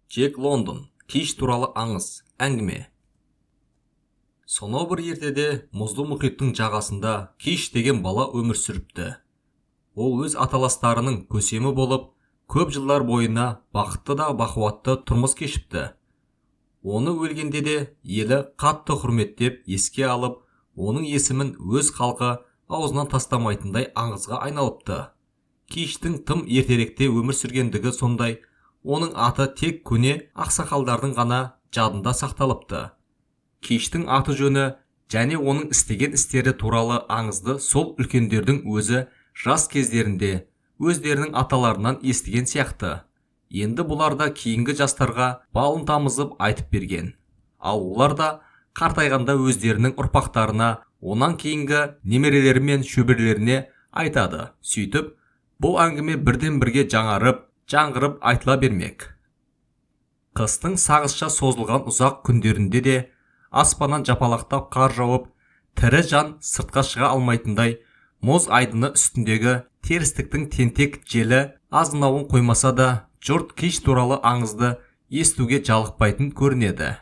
Джек Лондон. Киш туралы аңыз, әңгіме. Сонау бір ертеде мұзды мұхиттың жағасында Киш деген бала өмір сүріпті. Ол өз аталастарының көсемі болып, көп жылдар бойына бақытты да бақуатты тұрмыс кешіпті. Оны өлгенде де елі қатты құрметтеп еске алып, оның есімін өз халқы аузынан тастамайтындай аңызға айналыпты. Киштің тым ертеректе өмір сүргендігі сондай, оның аты тек көне ақсақалдардың ғана жадында сақталыпты. Киштің аты жөні және оның істеген істері туралы аңызды сол үлкендердің өзі жас кездерінде өздерінің аталарынан естіген сияқты. Енді бұлар да кейінгі жастарға балын тамызып айтып берген. Ал олар да қартайғанда өздерінің ұрпақтарына, онан кейінгі немерелері мен шөберелеріне айтады. Сөйтіп, бұл әңгіме бірден бірге жаңарып, жаңғырып айтыла бермек. Қыстың сағызша созылған ұзақ күндерінде де аспаннан жапалақтап қар жауып, тірі жан сыртқа шыға алмайтындай мұз айдыны үстіндегі терістіктің тентек желі азынауын қоймаса да, жұрт Киш туралы аңызды естуге жалықпайтын көрінеді.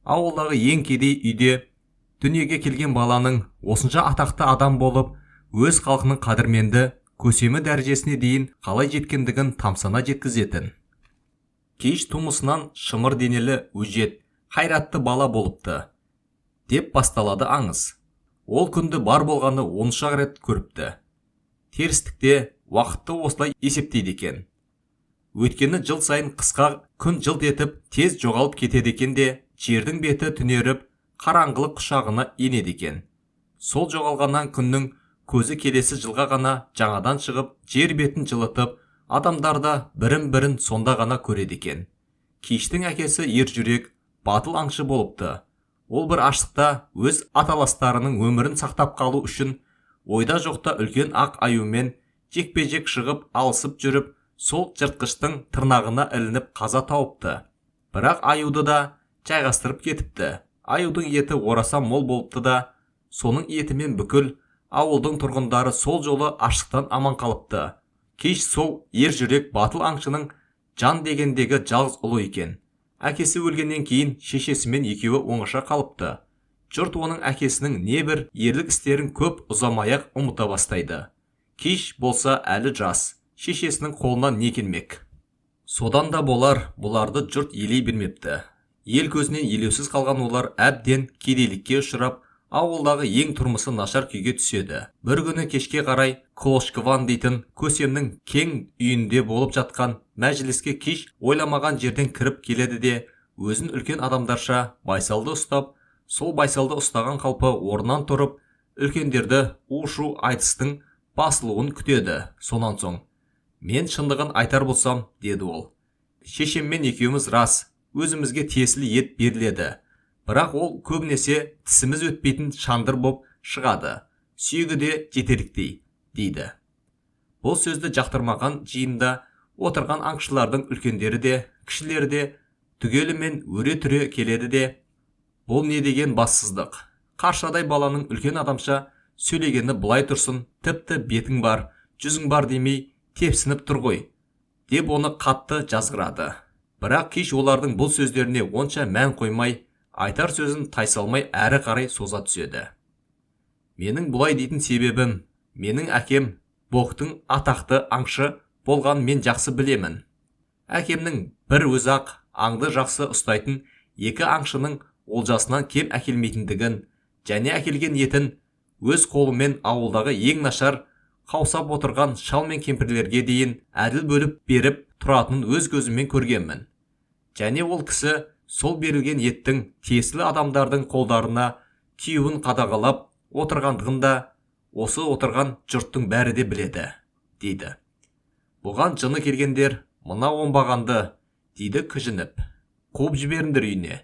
Ауылдағы ең кедей үйде дүниеге келген баланың осынша атақты адам болып, өз халқының қадірменді көсемі дәрежесіне дейін қалай жеткендігін тамсана жеткізетін. Киш тумысынан шымыр денелі, өжет, қайратты бала болыпты, деп басталады аңыз. Ол күнді бар болғаны 10 рет көріпті. Терістікте уақытты осылай есептейді екен. Өйткені жыл сайын қысқа күн жылт етіп тез жоғалып кетеді екен де, жердің беті түнеріп, қараңғылық құшағына енеді екен. Сол жоғалғаннан күннің көзі келесі жылға ғана жаңадан шығып, жер бетін жылытып, адамдар да бірін-бірін сонда ғана көреді екен. Киштің әкесі ержүрек, батыл аңшы болыпты. Ол бір аштықта өз аталастарының өмірін сақтап қалу үшін ойда жоқта үлкен ақ аюмен жекпе-жек шығып, алысып жүріп, сол жыртқыштың тырнағына ілініп қаза тауыпты. Бірақ аюды да жайғастырып кетіпті. Аюдың еті орасан мол болыпты да, соның етімен бүкіл ауылдың тұрғындары сол жолы аштықтан аман қалыпты. Киш сол ер жүрек батыл аңшының жан дегендегі жалғыз ұлы екен. Әкесі өлгеннен кейін шешесімен екеуі оңаша қалыпты. Жұрт оның әкесінің небір ерлік істерін көп ұзамай-ақ ұмыта бастайды. Киш болса әлі жас, шешесінің қолынан не келмек? Содан да болар, бұларды жұрт елей бермепті. Ел көзінен елеусіз қалған олар әбден кедейлікке ұшырап, ауылдағы ең тұрмысы нашар күйге түседі. Бір күні кешке қарай Клошкван дейтін көсемнің кең үйінде болып жатқан мәжіліске Киш ойламаған жерден кіріп келеді де, өзін үлкен адамдарша байсалды ұстап, сол байсалды ұстаған қалпы орнынан тұрып, үлкендерді у-шу айтыстың басылуын күтеді. Сонан соң, «Мен шындығын айтар болсам, – деді ол. Шешеммен екеуміз рас, өзімізге тиесілі ет беріледі. Бірақ ол көбінесе тісіміз өтпейтін шандыр боп шығады. Сүйегі де жетерліктей», дейді. Бұл сөзді жақтырмаған жиында отырған аңшылардың үлкендері де, кішілері де түгелімен өре түре келеді де, «Бұл не деген бассыздық? Қаршадай баланың үлкен адамша сөйлегені былай тұрсын, тіпті бетің бар, жүзің бар демей тепсініп тұр ғой», деп оны қатты жазғырады. Бірақ Киш олардың бұл сөздеріне онша мән қоймай, айтар сөзін тайсалмай әрі қарай соза түседі. «Менің бұлай дейтін себебім, менің әкем Боктың атақты аңшы болғанын мен жақсы білемін. Әкемнің бір өзі-ақ аңды жақсы ұстайтын екі аңшының олжасынан кем әкелмейтіндігін және әкелген етін өз қолымен ауылдағы ең нашар қаусап отырған шал мен кемпірлерге дейін әділ бөліп беріп тұратынын өз көзіммен көргенмін. Және ол кісі сол берілген еттің тиесілі адамдардың қолдарына тиюін қадағалап отырғандығын да осы отырған жұрттың бәрі де біледі», дейді. Бұған жыны келгендер, «Мына оңбағанды, – дейді кіжініп, – қуып жіберіңдер үйіне,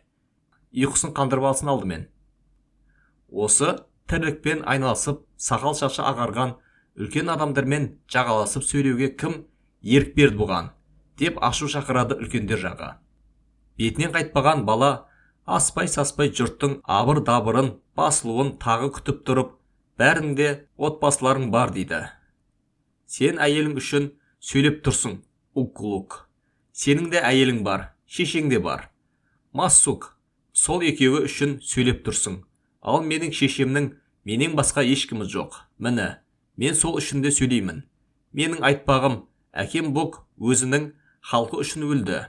ұйқысын қандырып алсын алдымен. Осы тірлікпен айналысып, сақал шашы ағарған үлкен адамдармен жағаласып сөйлеуге кім ерік берді бұған?» деп ашу шақырады үлкендер жағы. Бетінен қайтпаған бала аспай-саспай жұрттың абыр-дабырын басылуын тағы күтіп тұрып, «Бәрінің де отбасыларың бар, – дейді. – Сен әйелің үшін сөйлеп тұрсың, Уггулук. Сенің де әйелің бар. Шешең де бар. Массук, сол екеуі үшін сөйлеп тұрсың. Ал менің шешемнің менен басқа ешкімі жоқ. Міне, мен сол үшін де сөйлеймін. Менің айтпағым, әкем Бок өзінің халқы үшін өлді.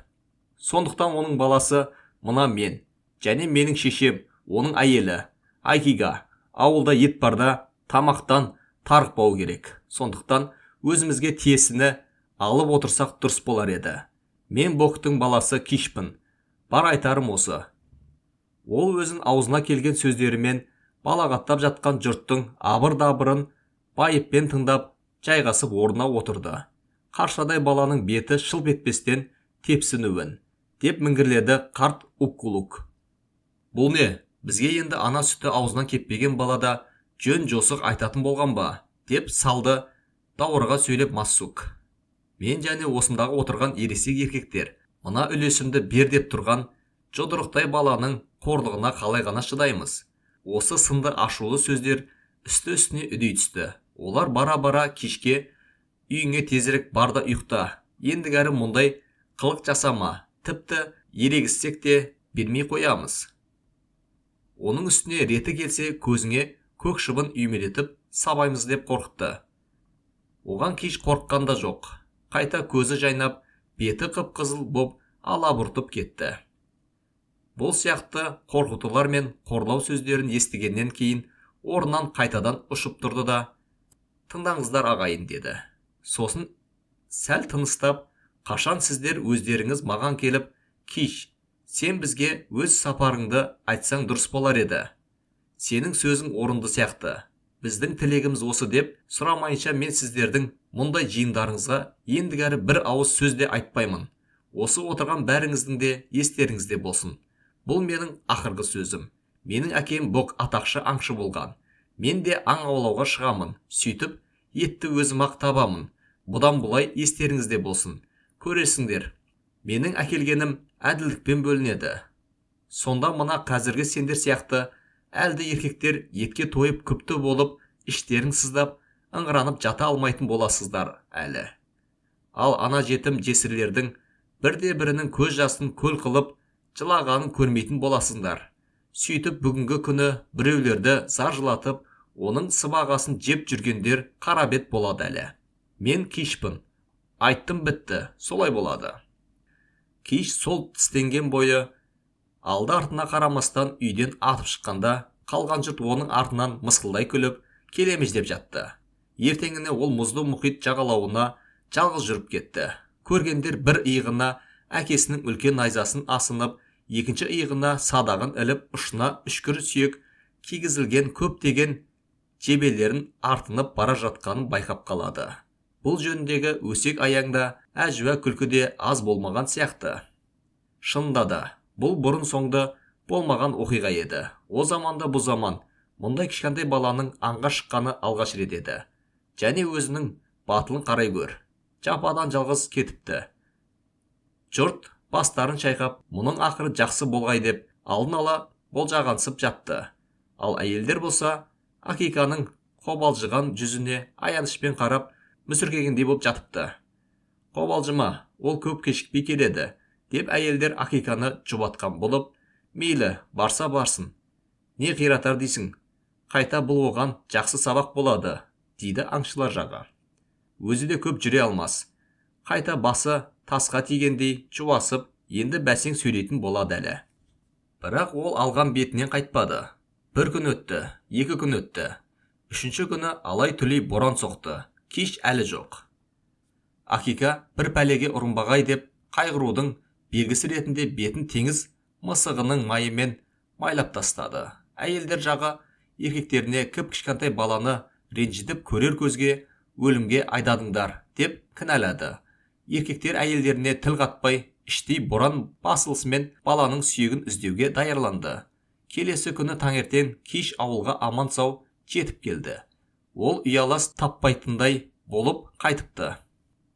Сондықтан оның баласы мына мен, және менің шешем, оның әйелі Акига. Ауылда ет барда тамақтан тарықпау керек. Сондықтан өзімізге тиесіні алып отырсақ дұрыс болар еді. Мен Боктың баласы Кишпін. Бар айтарым осы. Ол өзін аузына келген сөздерімен балағаттап жатқан жұрттың абыр-дабырын байыппен тыңдап, жайғасып орнына отырды. Қаршадай баланың беті шылп етпестен тепсінуін, деп міңгірледі қарт Уккулук. Бұл не, бізге енді ана сүті аузынан кеппеген балада жөн-жосық айтатын болған ба, деп салды даурыға сөйлеп Массук. Мен және осындағы отырған ересек еркектер мына үлесімді бер деп тұрған жұдырықтай баланың қорлығына қалай ғана шыдаймыз? Осы сынды ашулы сөздер үсті-үстіне үдей түсті. Олар бара-бара Кишке үйіңе тезірек бар да ұйықта, ендігәрі мұндай қылық жасама, тіпті ерегіссек те бермей қоямыз. Оның үстіне реті келсе көзіңе көк шыбын үймелетіп сабаймыз деп қорқытты. Оған Киш қорыққан да жоқ. Қайта көзі жайнап, беті қып-қызыл боп алабұртып кетті. Бұл сияқты қорқытулар мен қорлау сөздерін естігеннен кейін орнынан қайтадан ұшып тұрды да, тыңдаңыздар ағайын, деді. Сосын сәл тыныстап, қашан сіздер өздеріңіз маған келіп, Киш, сен бізге өз сапарыңды айтсаң дұрыс болар еді. Сенің сөзің орынды сияқты. Біздің тілегіміз осы деп сұрамайынша мен сіздердің мұндай жиындарыңызға ендігәрі бір ауыз сөз де айтпаймын. Осы отырған бәріңіздің де естеріңізде болсын. Бұл менің ақырғы сөзім. Менің әкем Бок атақшы аңшы болған. Мен де аң аулауға шығамын. Сөйтіп, етті өзім-ақ табамын. Бұдан бұлай естеріңізде болсын. Көресіңдер, менің әкелгенім әділдікпен бөлінеді. Сонда мына қазіргі сендер сияқты әлді еркектер етке тойып күпті болып, іштерің сыздап, ыңыранып жата алмайтын боласыздар әлі. Ал ана жетім жесірлердің бірде-бірінің көз жасын көл қылып, жылағанын көрмейтін боласыңдар. Сөйтіп бүгінгі күні біреулерді зар жылатып, оның сыбағасын жеп жүргендер қарабет болады әлі. Мен Кишпін. Айттым бітті, солай болады. Киш сол тістенген бойы алды артына қарамастан үйден атып шыққанда, қалған жұрт оның артынан мысқылдай күліп, келеміз деп жатты. Ертеңіне ол мұзды мұхит жағалауына жалғыз жүріп кетті. Көргендер бір иығына әкесінің үлкен найзасын асынып, екінші иығына садағын іліп, ұшына үшкір сүйек кигізілген көптеген жебелерін артынып бара жатқанын байқап қалады. Бұл жөніндегі өсек аяңда әжуа күлкі де аз болмаған сияқты. Шынында да, бұл бұрын соңды болмаған оқиға еді. О заманда бұ заман мұндай кішкентай баланың аңға шыққаны алғаш рет еді. Және өзінің батылын қарай көр. Жападан жалғыз кетіпті. Жұрт бастарын шайқап, мұның ақыры жақсы болғай деп алдын ала болжағансып жатты. Ал әйелдер болса, Акиканың қобалжыған жүзіне аянышпен қарап, мүсіркегендей боп жатыпты. Қобалжыма, ол көп кешікпей келеді, деп әйелдер Акиканы жұбатқан болып, мейлі, барса барсын. Не қиратар дейсің, қайта бұл оған жақсы сабақ болады, дейді аңшылар жағы. Өзі де көп жүре алмас. Қайта басы тасқа тигендей жуасып, енді бәсең сөйлейтін болады әлі. Бірақ ол алған бетінен қайтпады. Бір күн өтті, екі күн өтті. Үшінші күні алай-түлей боран соқты. Киш әлі жоқ. Акика бір пәлеге ұрынбағай деп қайғырудың белгісі ретінде бетін теңіз мысығының майымен майлап тастады. Әйелдер жағы еркектеріне кіп-кішкентай баланы ренжітіп көрер көзге өлімге айдадыңдар деп кінәлады. Еркектер әйелдеріне тіл қатпай, іштей боран басылысымен баланың сүйегін іздеуге даярланды. Келесі күні таңертең Киш ауылға аман-сау жетіп келді. Ол ұялас таппайтындай болып қайтыпты.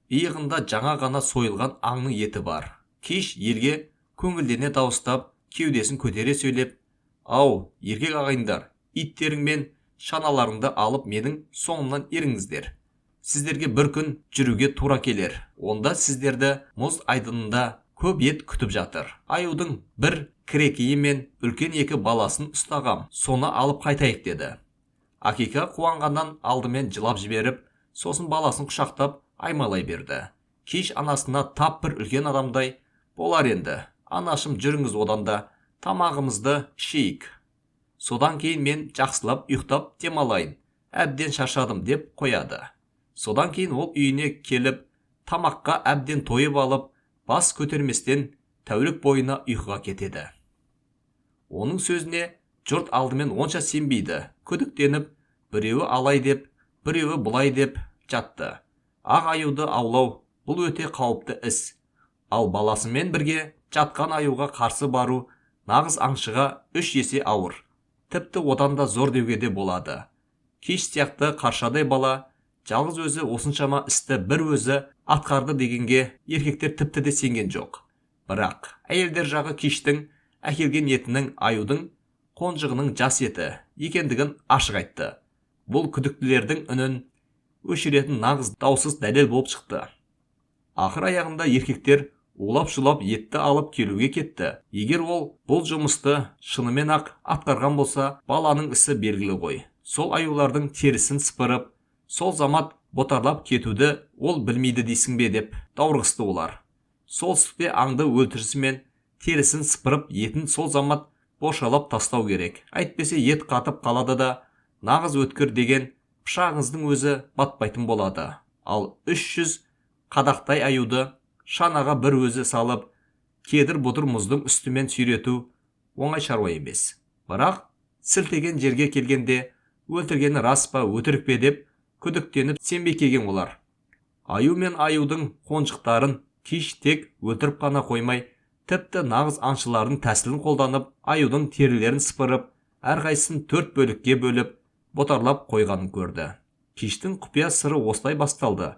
Иығында жаңа ғана сойылған аңның еті бар. Киш елге көңілдене дауыстап, кеудесін көтере сөйлеп, «Ау, еркек ағайындар, иттерің мен шаналарыңды алып менің соңымнан еріңіздер. Сіздерге бір күн жүруге тура келер. Онда сіздерді мұз айдынында Көп ет күтіп жатыр. Аюдың бір кірекейі мен үлкен екі баласын ұстағам, соны алып қайтайық деді. Акика қуанғаннан алдымен жылап жіберіп, сосын баласын құшақтап аймалай берді. Киш анасына тап бір үлкен адамдай болар енді. Анашым, жүріңіз одан да тамағымызды ішейік. Содан кейін мен жақсылап ұйықтап демалайын, әбден шаршадым деп қояды. Содан кейін ол үйіне келіп, тамаққа әбден тойып алып, бас көтерместен тәулік бойына ұйқыға кетеді. Оның сөзіне жұрт алдымен онша сенбейді, күдіктеніп, біреуі алай деп, біреуі бұлай деп жатты. Ақ аюды аулау бұл өте қауіпті іс. Ал баласымен бірге жатқан аюға қарсы бару нағыз аңшыға 3 есе ауыр. Тіпті одан да зор деуге де болады. Киш сияқты қаршадай бала жалғыз өзі осыншама істі бір өзі атқарды дегенге еркектер тіпті де сенген жоқ. Бірақ әйелдер жағы Киштің әкелген етінің аюдың қонжығының жас еті екендігін ашық айтты. Бұл күдіктілердің үнін өшіретін нағыз даусыз дәлел болып шықты. Ақыр аяғында еркектер улап-шулап етті алып келуге кетті. Егер ол бұл жұмысты шынымен ақ атқарған болса, баланың ісі белгілі ғой. Сол аюлардың терісін сыпырып, сол замат ботарлап кетуді ол білмейді дейсің бе деп даурығысты олар. Солтүстікте аңды өлтірісімен терісін сыпырып, етін сол замат боршалап тастау керек. Әйтпесе ет қатып қалады да, нағыз өткір деген пышағыңыздың өзі батпайтын болады. Ал 300 қадақтай аюды шанаға бір өзі салып, кедір-бұдыр мұздың үстімен сүйрету оңай шаруа емес. Бірақ сілтеген жерге келгенде өлтіргені рас па, өтірік пе деп күдіктеніп сенбей келген олар. Аю мен аюдың қонжықтарын Киш тек өлтіріп қана қоймай, тіпті нағыз аңшылардың тәсілін қолданып, аюдың терілерін сыпырып, әрқайсысын 4 бөлікке бөліп, ботарлап қойғанын көрді. Киштің құпия сыры осылай басталды.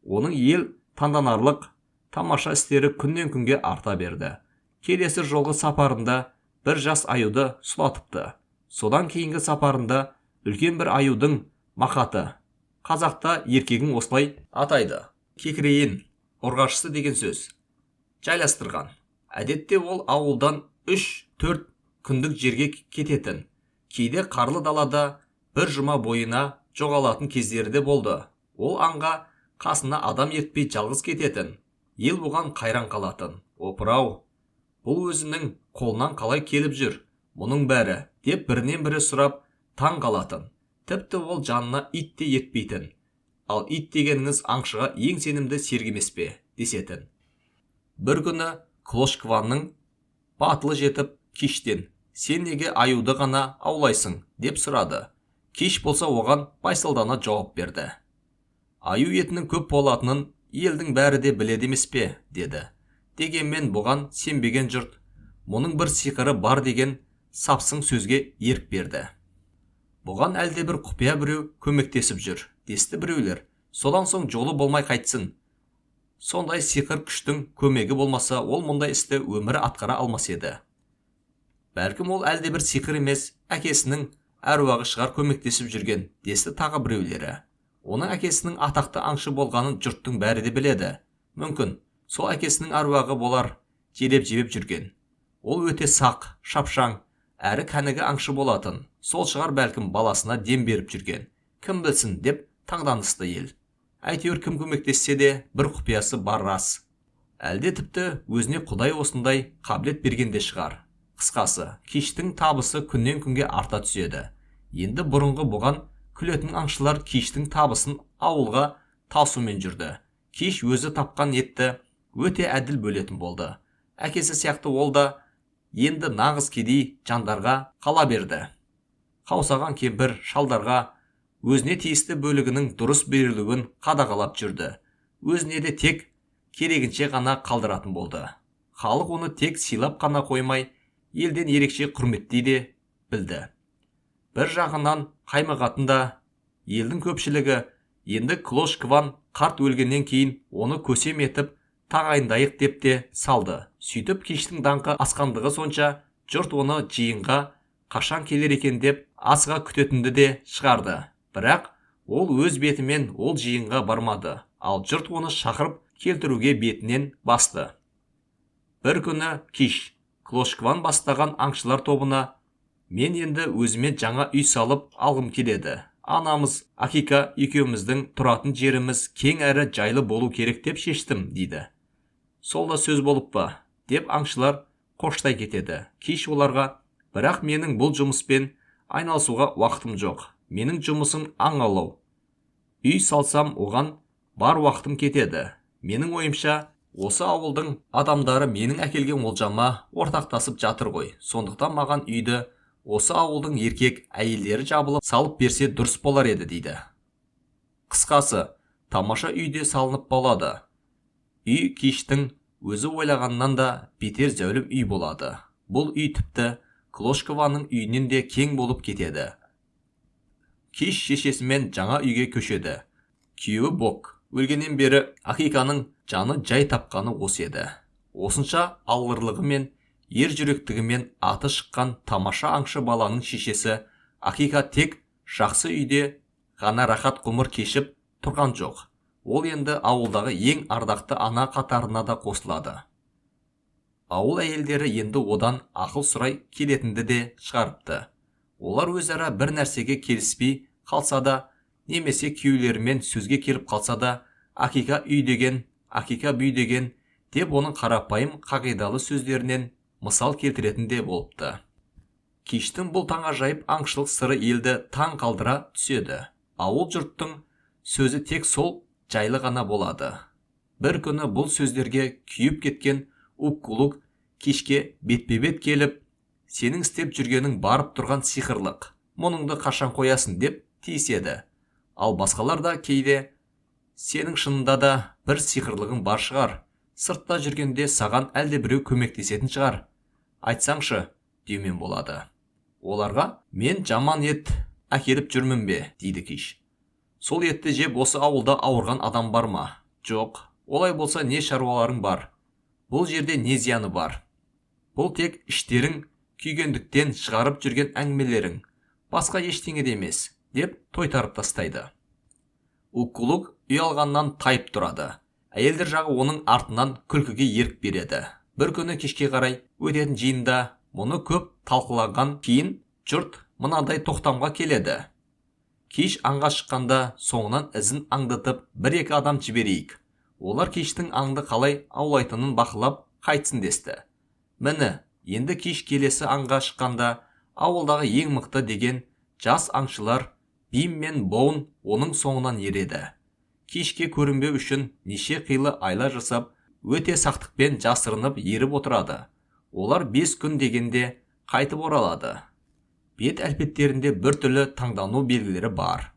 Оның ел таңданарлық тамаша істері күннен күнге арта берді. Келесі жолғы сапарында бір жас аюды сұлатыпты. Содан кейінгі сапарында үлкен бір аюдың мақаты, қазақта еркегін осылай атайды, кекірейін ұрғашысы деген сөз, жайластырған. Әдетте ол ауылдан 3-4 күндік жерге кететін. Кейде қарлы далада бір жұма бойына жоғалатын кездері де болды. Ол аңға қасына адам ертпей жалғыз кететін. Ел бұған қайран қалатын. Опырау, бұл өзінің қолынан қалай келіп жүр, мұның бәрі, деп бірінен бірі сұрап таң қалатын. Тіпті ол жанына ит те ертпейтін. Ал ит дегеніңіз аңшыға ең сенімді серік емес пе, десетін. Бір күні Клошкванның батылы жетіп, Киштен, сен неге аюды ғана аулайсың, деп сұрады. Киш болса оған байсалдана жауап берді. Аю етінің көп болатынын елдің бәрі де біледі емес пе, деді. Дегенмен бұған сенбеген жұрт, мұның бір сиқыры бар деген сапсың сөзге ерік берді. Бұған әлде бір құпия біреу көмектесіп жүр, десті біреулер. Содан соң жолы болмай қайтсын. Сондай сиқыр күштің көмегі болмаса, ол мұндай істі өмірі атқара алмас еді. Бәлкім ол әлде бір сиқыр емес, әкесінің әруағы шығар көмектесіп жүрген, десті тағы біреулері. Оның әкесінің атақты аңшы болғанын жұрттың бәрі де біледі. Мүмкін, сол әкесінің әруағы болар желеп-жебеп жүрген. Ол өте сақ, шапшаң, әрі кәнігі аңшы болатын. Сол шығар бәлкім баласына дем беріп жүрген. Кім білсін деп таңданысты ел. Әйтеуір кім көмектессе де бір құпиясы бар рас. Әлде тіпті өзіне Құдай осындай қабілет берген де шығар. Қысқасы, Киштің табысы күннен күнге арта түседі. Енді бұрынғы бұған күлетін аңшылар Киштің табысын ауылға тасумен жүрді. Киш өзі тапқан етті өте әділ бөлетін болды. Әкесі сияқты ол да енді нағыз кедей жандарға қала берді. Қаусаған кемпір шалдарға өзіне тиісті бөлігінің дұрыс берілуін қадағалап жүрді. Өзіне де тек керегінше ғана қалдыратын болды. Халық оны тек сыйлап қана қоймай, елден ерекше құрметтей де білді. Бір жағынан қаймығатын да елдің көпшілігі енді Клошкван қарт өлгеннен кейін оны көсем етіп тағайындайық деп те салды. Сөйтіп Киштің даңқы асқандығы сонша, жұрт оны жиынға қашан келер екен деп асыға күтетінді де шығарды. Бірақ ол өз бетімен ол жиынға бармады, ал жұрт оны шақырып келтіруге бетінен басты. Бір күні Киш Клошкван бастаған аңшылар тобына: «Мен енді өзіме жаңа үй салып алғым келеді. Анамыз Акика екеуміздің тұратын жеріміз кең әрі жайлы болу керек деп шештім», – дейді. «Сол да сөз болып па?» – деп аңшылар қоштай кетеді. Киш оларға: «Бірақ менің бұл жұмыспен айналысуға уақытым жоқ. Менің жұмысым аң аулау. Үй салсам, оған бар уақытым кетеді. Менің ойымша, осы ауылдың адамдары менің әкелген олжама ортақтасып жатыр ғой. Сондықтан маған үйді осы ауылдың еркек әйелдері жабылып салып берсе, дұрыс болар еді», – дейді. Қысқасы, тамаша үйде салынып болады. Үй Киштің өзі ойлағаннан да бетер зәулім үй болады. Бұл үй тіпті Клошкованың үйінен де кең болып кетеді. Киш шешесімен жаңа үйге көшеді. Күйеуі Бок өлгеннен бері Акиканың жаны жай тапқаны осы еді. Осынша алғырлығымен, ер жүректігімен аты шыққан тамаша аңшы баланың шешесі Акика тек жақсы үйде ғана рахат ғұмыр кешіп тұрған жоқ. Ол енді ауылдағы ең ардақты ана қатарына да қосылады. Ауыл әйелдері енді одан ақыл сұрай келетінді де шығарыпты. Олар өзара бір нәрсеге келіспей қалса да немесе күйеулерімен сөзге келіп қалса да, «Акика үй деген, Акика бүй деген» деп, оның қарапайым қағидалы сөздерінен мысал келтіретін де болыпты. Киштің бұл таңғажайып аңшылық сыры елді таң қалдыра түседі. Ауыл жұрттың сөзі тек сол жайлы ғана болады. Бір күні бұл сөздерге күйіп кеткен Уккулук Кишке бетпе-бет келіп: «Сенің істеп жүргенің барып тұрған сиқырлық. Мұныңды қашан қоясың?» – деп тиіседі. Ал басқалар да кейде: «Сенің шынында да бір сиқырлығың бар шығар. Сыртта жүргенде саған әлдебіреу көмектесетін шығар, айтсаңшы», – деумен болады. Оларға: «Мен жаман ет әкеліп жүрмін бе?» – дейді Киш. «Сол етті жеп, осы ауылда ауырған адам бар ма? Жоқ. Олай болса, не шаруаларың бар? Бұл жерде не зияны бар? Бұл тек іштерің күйгендіктен шығарып жүрген әңгімелерің, басқа ештеңе де емес», – деп тойтарып тастайды. Уккулук ұялғаннан тайып тұрады. Әйелдер жағы оның артынан күлкіге ерік береді. Бір күні кешке қарай өтетін жиында мұны көп талқылаған кейін жұрт мынадай тоқтамға келеді: Киш аңға шыққанда, соңынан ізін аңдытып бір-екі адам жіберейік. Олар Киштің аңды қалай аулайтынын бақылап қайтсын, десті. Міне, енді Киш келесі аңға шыққанда, ауылдағы ең мықты деген жас аңшылар Бим мен Боун оның соңынан ереді. Кишке көрінбеу үшін неше қилы айла жасап, өте сақтықпен жасырынып еріп отырады. Олар 5 күн дегенде қайтып оралады. Бет әлпеттерінде біртүрлі таңдану белгілері бар.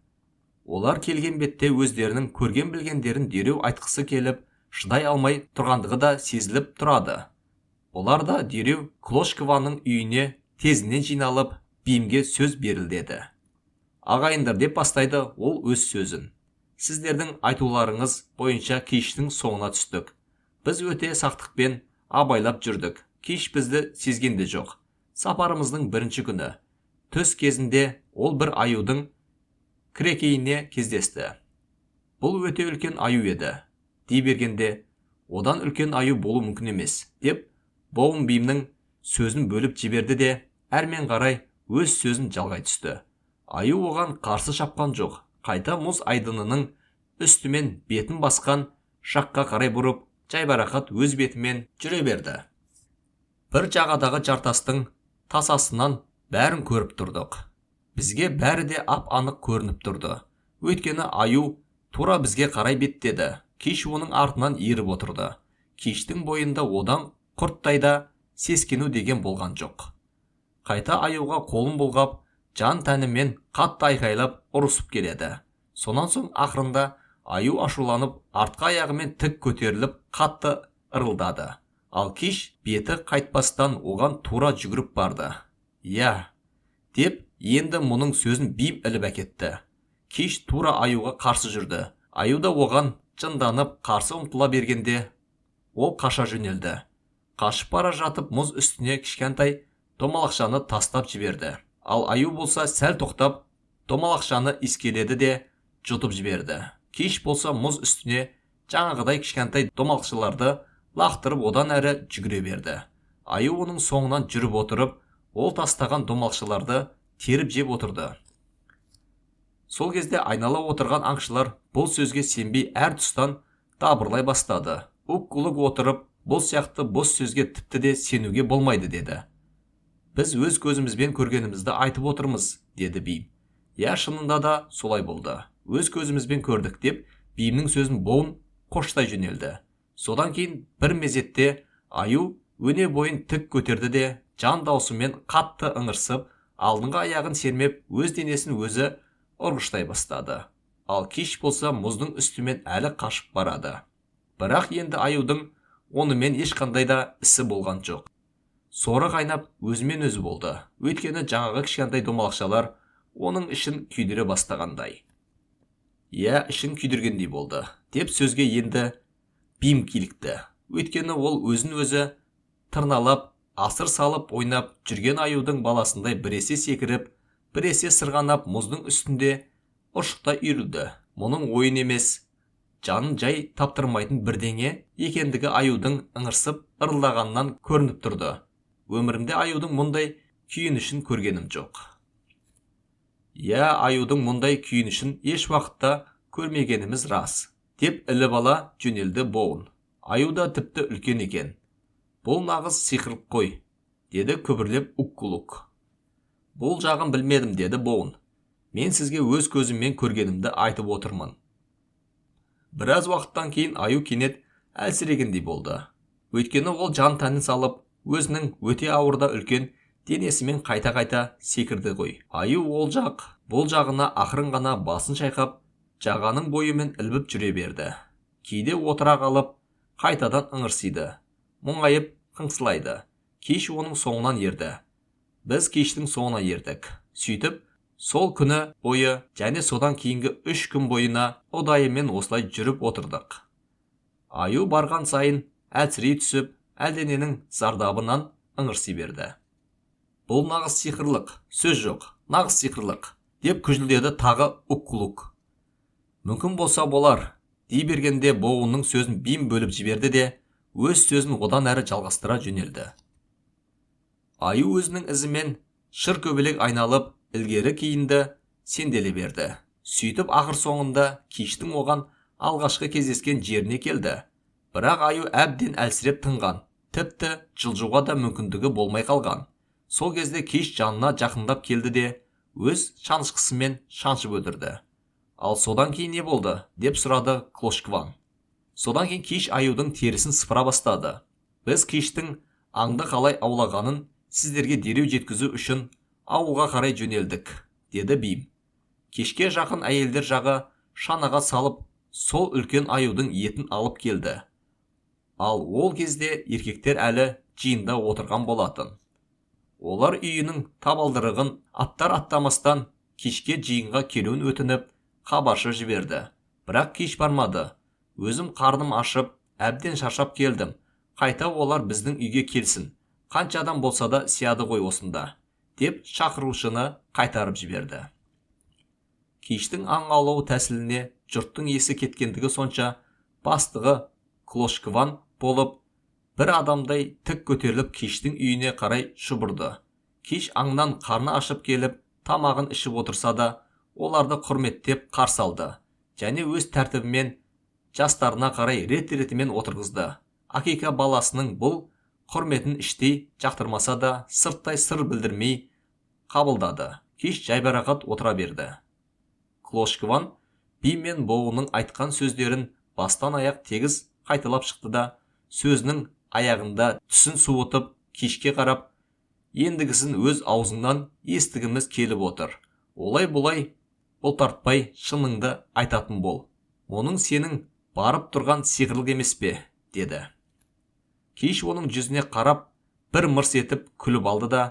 Олар келген бетте өздерінің көрген білгендерін дереу айтқысы келіп, шыдай алмай тұрғандығы да сезіліп тұрады. Олар да дереу Клошкованың үйіне тезінен жиналып, Бимге сөз берілдеді. «Ағайындар, – деп бастайды ол өз сөзін, – сіздердің айтуларыңыз бойынша Киштің соңына түстік. Біз өте сақтықпен абайлап жүрдік. Киш бізді сезген де жоқ. Сапарымыздың бірінші күні түс кезінде ол бір аюдың кірекейіне кездесті. Бұл өте үлкен аю еді», – дей бергенде, «Одан үлкен аю болу мүмкін емес», – деп Боун Бимнің сөзін бөліп жіберді де, әрмен қарай өз сөзін жалғай түсті. «Аю оған қарсы шапқан жоқ. Қайта мұз айдынының үстімен бетін басқан жаққа қарай бұрып, жайбарақат өз бетімен жүре берді. Бір жағадағы жартастың тасасынан бәрін көріп тұрдық. Бізге бәрі де ап-анық көрініп тұрды. Өйткені аю тура бізге қарай беттеді. Киш оның артынан еріп отырды. Киштің бойында одан құрттай да сескену деген болған жоқ. Қайта аюға қолын бұлғап, жан тәнімен қатты айқайлап ұрысып келеді. Сонан соң ақырында аю ашуланып, артқы аяғымен тік көтеріліп, қатты ырылдады. Ал Киш беті қайтпастан оған тура жүгіріп барды». «Иә, – деп енді мұның сөзін Бим іліп әкетті. – Киш тура аюға қарсы жүрді. Аю да оған жынданып қарсы ұмтыла бергенде, ол қаша жөнелді. Қашып бара жатып, мұз үстіне кішкентай домалақшаны тастап жіберді. Ал аю болса, сәл тоқтап, домалақшаны иіскеледі де, жұтып жіберді. Киш болса, мұз үстіне жаңағыдай кішкентай домалақшаларды лақтырып одан әрі жүгіре берді. Аю оның соңынан жүріп отырып, ол тастаған домалақшаларды теріп жеп отырды. Сол кезде айнала отырған аңшылар бұл сөзге сенбей әр тұстан дабырлай бастады. Ук-Кулук отырып, бұл сияқты бос сөзге тіпті де сенуге болмайды деді. Біз өз көзімізбен көргенімізді айтып отырмыз, деді Бим. Иә, шынында да солай болды. Өз көзімізбен көрдік деп Бимнің сөзін Боун қоштай жөнелді. Содан кейін бір мезетте аю өне бойын тік көтерді де, жан даусымен қатты ыңырсып, алдыңғы аяғын сермеп, өз денесін өзі ұрғыштай бастады. Ал Киш болса мұздың үстімен әлі қашып барады. Бірақ енді аюдың онымен ешқандай да ісі болған жоқ. Соры қайнап өзімен өзі болды. Өйткені жаңағы кішкентай домалақшалар оның ішін күйдіре бастағандай. Иә, ішін күйдіргендей болды, деп сөзге енді Бим килікті. Өйткені ол өзін өзі тырналап, асыр салып ойнап жүрген аюдың баласындай біресе секіріп, біресе сырғанап мұздың үстінде ұршықтай үйірілді. Мұның ойын емес, жанын жай таптырмайтын бірдеңе екендігі аюдың ыңырсып ырылдағанынан көрініп тұрды. Өмірімде аюдың мұндай күйінішін көргенім жоқ. Иә, аюдың мұндай күйінішін еш уақытта көрмегеніміз рас, деп іліп ала жөнелді Боун. Аю да тіпті үлкен екен. Бұл нағыз сиқырлық қой, деді күбірлеп Ук-Кулук. Бұл жағын білмедім, деді Боун. Мен сізге өз көзіммен көргенімді айтып отырмын. Біраз уақыттан кейін аю кенет әлсірегендей болды. Өйткені ол жан тәнін салып, өзінің өте ауыр да үлкен денесімен қайта-қайта секірді ғой. Аю ол жақ, бұл жағына ақырын ғана басын шайқап, жағаның бойымен ілбіп жүре берді. Кейде отыра қалып, қайтадан ыңырсиды, мұңайып қыңсылайды. Киш оның соңынан ерді. Біз Киштің соңына ердік. Сөйтіп, сол күні бойы және содан кейінгі 3 күн бойына ұдайымен осылай жүріп отырдық. Аю барған сайын әлсірей түсіп, әлдененің зардабынан ыңырси берді. Бұл нағыз сиқырлық, сөз жоқ, нағыз сиқырлық, деп күжілдеді тағы Ук-Кулук. Мүмкін болса болар, дей бергенде Боунның сөзін Бим бөліп жіберді де, өз сөзін одан әрі жалғастыра жөнелді. Аю өзінің ізімен шыр көбелек айналып, ілгері кейінді сенделе берді. Сөйтіп ақыр соңында Киштің оған алғашқы кездескен жеріне келді. Бірақ аю әбден әлсіреп тынған, тіпті жылжуға да мүмкіндігі болмай қалған. Сол кезде Киш жанына жақындап келді де, өз шанышқысымен шаншып өлтірді. Ал содан кейін не болды, деп сұрады Клошкван. Содан кейін Киш аюдың терісін сыпыра бастады. Біз Киштің аңды қалай аулағанын сіздерге дереу жеткізу үшін ауылға қарай жөнелдік, деді Бим. Кешке жақын әйелдер жағы шанаға салып, сол үлкен аюдың етін алып келді. Ал ол кезде еркектер әлі жиында отырған болатын. Олар үйінің табалдырығын аттар аттамастан кешке жиынға келуін өтініп, хабаршы жіберді. Бірақ Киш бармады. Өзім қарным ашып, әбден шаршап келдім. Қайта олар біздің үйге келсін. Қанша адам болса да сияды ғой осында, деп шақырушыны қайтарып жіберді. Киштің аң аулау тәсіліне жұрттың есі кеткендігі сонша, бастығы Клошкван болып, бір адамдай тік көтеріліп Киштің үйіне қарай шұбырды. Киш аңнан қарны ашып келіп, тамағын ішіп отырса да, оларды құрметтеп қарсы алды және өз тәртібімен жастарына қарай рет-ретімен отырғызды. Акика баласының бұл құрметін іштей жақтырмаса да, сырттай сыр білдірмей қабылдады. Киш жайбарақат отыра берді. Клошкван Би мен Боуның айтқан сөздерін бастан аяқ тегіс қайталап шықты да, сөзінің аяғында түсін суытып, Кишке қарап, ендігісін өз аузыңнан естігіміз келіп отыр. Олай-бұлай бұлтартпай шыныңды айтатын бол. Оның сенің барып тұрған сиқырлық емес пе, деді. Киш оның жүзіне қарап, бір мырс етіп күліп алды да,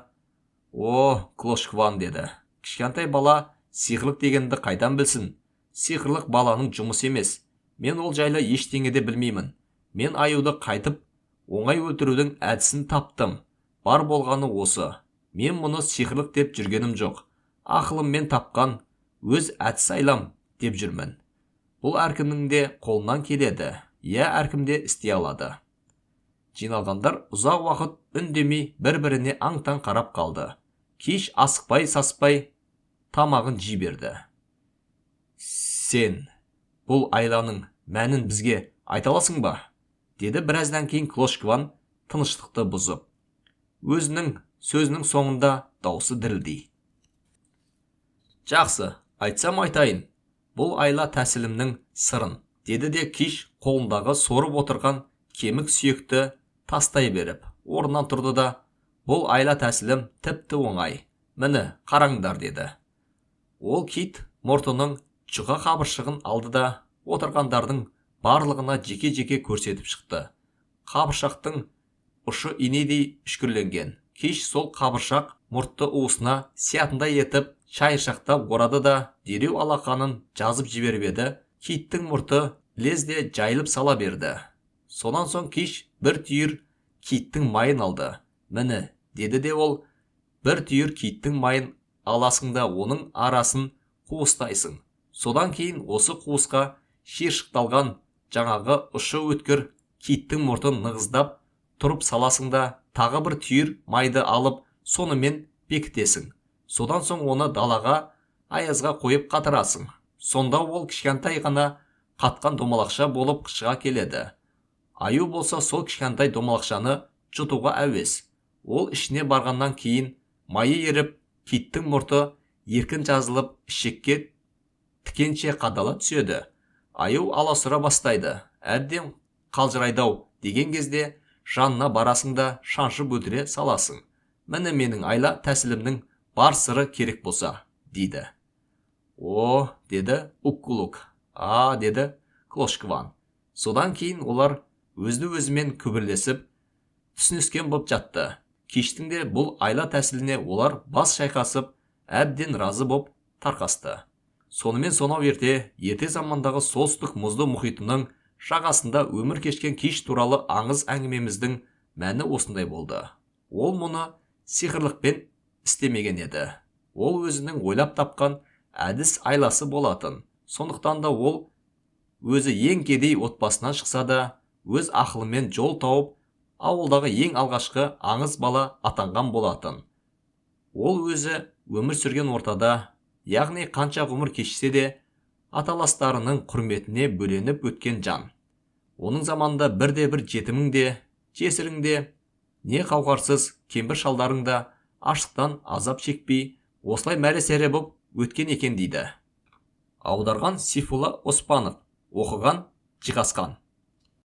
«О, Клошкван», деді. «Кішкентай бала сиқырлық дегенді қайдан білсін? Сиқырлық баланың жұмысы емес. Мен ол жайлы ештеңе де білмеймін. Мен аюды қайтып оңай өлтірудің әдісін таптым. Бар болғаны осы. Мен мұны сиқырлық деп жүргенім жоқ. Ақылыммен тапқан өз әдіс айлам деп жүрмін. Бұл әркімнің де қолынан келеді. Иә, әркім де істей алады». Жиналғандар ұзақ уақыт үндемей бір-біріне аң-таң қарап қалды. Киш асықпай-саспай тамағын жей берді. Сен бұл айланың мәнін бізге айта аласың ба? Деді біраздан кейін Клошкван тыныштықты бұзып. Өзінің сөзінің соңында даусы дірілдей. Жақсы, айтсам айтайын, бұл айла тәсілімнің сырын, деді де Киш қолындағы сорып отырған кемік сүйекті тастай беріп, орнынан тұрды да, бұл айла тәсілім тіпті оңай, міне қараңдар, деді. Ол кит мұртының жұқа қабыршығын алды да, отырғандардың барлығына жеке-жеке көрсетіп шықты. Қабыршақтың ұшы инедей үшкірленген. Киш сол қабыршақ мұртты уысына сиятындай етіп шайыршақтап орады да, дереу алақанын жазып жіберіп еді, киттің мұрты лезде жайылып сала берді. Сонан соң Киш бір түйір киттің майын алды. Міне, деді де ол, бір түйір киттің майын аласың да оның арасын қуыстайсың. Содан кейін осы қуысқа шиыршықталған жаңағы ұшы өткір киттің мұртын нығыздап тұрып саласың да, тағы бір түйір майды алып сонымен бекітесің. Содан соң оны далаға аязға қойып қатырасың. Сонда ол кішкентай ғана қатқан домалақша болып шыға келеді. Аю болса сол кішкентай домалақшаны жұтуға әуес. Ол ішіне барғаннан кейін майы еріп, киттің мұрты еркін жазылып, ішекке тікенше қадала түседі. Аю аласұра бастайды. Әбден қалжырайды-ау деген кезде жанына барасың да шаншып өлтіре саласың. Міне менің айла тәсілімнің бар сыры керек болса, дейді. О, деді Уккулук. А, деді Клошкван. Содан кейін олар өзді-өзімен күбірлесіп, түсініскен боп жатты. Киштің де бұл айла тәсіліне олар бас шайқасып, әбден разы боп тарқасты. Сонымен сонау ерте замандағы солтүстік мұзды мұхитының жағасында өмір кешкен Киш туралы аңыз әңгімеміздің мәні осындай болды. Ол мұны сиқырлықпен істемеген еді. Ол өзінің ойлап тапқан әдіс айласы болатын. Сондықтан да ол өзі ең кедей отбасынан шықса да, өз ақылымен жол тауып, ауылдағы ең алғашқы аңыз бала атанған болатын. Ол өзі өмір сүрген ортада, яғни қанша ғұмыр кешсе де, аталастарының құрметіне бөленіп өткен жан. Оның заманында бірде-бір жетімің де, жесірің де, не қауқарсыз кемпір шалдарың да аштықтан азап шекпей, осылай мәре-сәре боп өткен екен дейді. Аударған Сейфулла Оспанов, оқыған Жиғасқан.